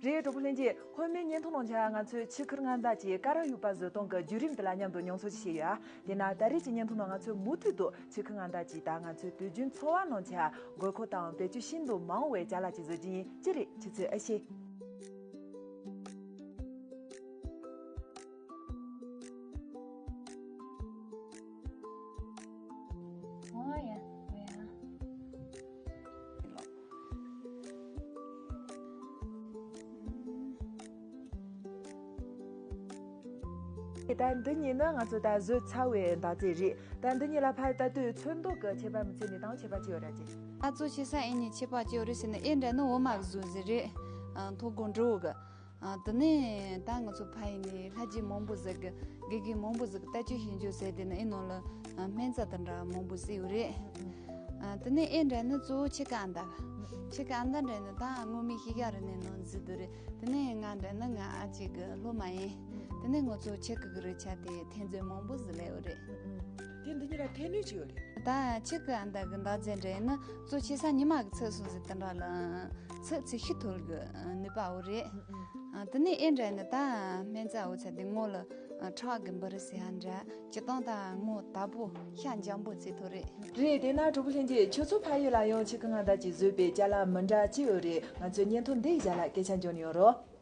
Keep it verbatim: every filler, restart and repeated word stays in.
རེད། གྲོགས་པོ་ལྷན་རྒྱས། སྔོན་མའི་བརྙན་ཐུང་ནང་ཆ་ང་ཚོས་ཆུ་ཁར་མངའ་བདག་གི་ཀ་ར་ཡུ་པ་བཟོ་སྟངས་ཀྱི་བརྒྱུད་རིམ་དེ་ལ་མཉམ་དུ་མྱོང་ཚོར་ཅིག་བྱས་ཡོད་ཨ། དེས་ན་ད་རེས་ཀྱི་བརྙན་ཐུང་ནང་ང་ཚོས་མུ་མཐུད་དུ་ཆུ་ཁར་མངའ་བདག་གི་དང་ང་ཚོའི་དུས་རྒྱུན་འཚོ་བ་ནང་ཆ་དགོས་མཁོ་དང་བེད་སྤྱོད་ཤིན་ཏུ་མང་བའི་ཅ་ལག་ཅིག་བཟོ་རྒྱུ་ཡིན། ཅི་རེད། ཁྱེད་ཚོས་ཨེ་ཤེས། ཨོ་ཡ། ཨོ་ཡ། ད་འདི་གཉིས་ནི་ང་ཚོ་ད་བཟོས་ཚར་བའི་འདག་རྫས་རེད། ད་འདི་གཉིས་ལ་ཕར་ལྟ་དུས་ཚོན་མདོག་གི་ཁྱད་པར་མི་ཚད་ནི་དང་ཁྱད་པར་ཅི་ཡོད་ར་ཅེ། ད་གཙོ་ཆེ་ས་ཨེ་གཉིས་ཁྱད་པར་ཅི་ཡོད་རེད་ཟེར་ན། ཨེ་འདྲ་ནི་འོ་མ་གི་བཟོ་རྫས་རེད། ཨ། ཐོག་སྒོ་འགྲོ་གི། ཨ། དེ་ནས་ད་ང་ཚོ་ཕ་ཡི་ནས་ལྷ་རྗེ་མང་པོ་ཟིག་གི། དགེ་རྒན་མང་པོ་ཟིག་གི་ལྟ་སྤྱོད་ཞིབ་འཇུག་ཟེར་དེ་ནི་ཨེ་ནང་ལ། ཨ། སྨན་རྩྭ་དང་འདྲ་མང་པོ་ཟིག་ཡོད་རེད། ཨ། དེ་ནས་ཨེ་འདྲ་ནི་གཙོ་བོ་ཕྱེད་ཀ་ཨ་མདའ། ཕྱེད་ཀ་ཨ་མདའ་འདྲ་ནི་ད་སྔོན་མའི་ཤེས་བྱ་རིག་གནས་ནང་འཛུལ་འདུག་རེད། དེ་ནས་ང་འདྲ་ནི་ང་ཨ་ཅེ་གི་སློབ་མ་ཡིན། དེ་ནས་ང་ཚོ་ཕྱེད་ཀ་གི་རིགས་ཆ་དེ་འཐེན་རྫས་མང་པོ་ཟིག་ལས་ཡོད་རེད། དེ་འདི་གཉིས་ལ་ཁྱད་ནུས་ཅི་ཡོད་རེད། ད་ཕྱེད་ཀ་ཨ་མདའ་གི་འདག་རྫས་འདྲ་ནི་གཙོ་ཆེ་ས་ཉི་མ་གི་ཚིགས་སུ་ཟིག་དེ་འདྲ་ལ་ཚིགས་ཚིགས་ཤི་ཐོལ་གི་ནུས་པ་ཡོད་རེད། ཨ། དེ་ནས་ཨེ་འདྲ་ནི་ད་སྨན་རྩྭ་འོ་ཚ་དེ་སྔོན་ལ། ཨ། ཁྲག་གི་འབུ་རི་ཟེར་ཡ་འདྲ། སྤྱིར་བཏང་ད་སྔོ་དྭགས་པོ་ཤ་འཇམ་པོ་བརྩི་ཐུབ་རེད། རེད། དེས་ན་གྲོགས་པོ་ལྷན་རྒྱས། ཁྱོད་ཚོ་ཕ་ཡུལ་ལ་ཡང་ཆུ་ཁར་མངའ་བདག་གི་བཟོས་པའི་ཅ་ལག་མི་འདྲ་ཅི་ཡོད་རེད། ང་ཚོའི་བརྙན་ཐུང་འདིའི་ཞལ་ལ་སྐད་ཆ་འཇོག་ནས་ཡོད་རོགས།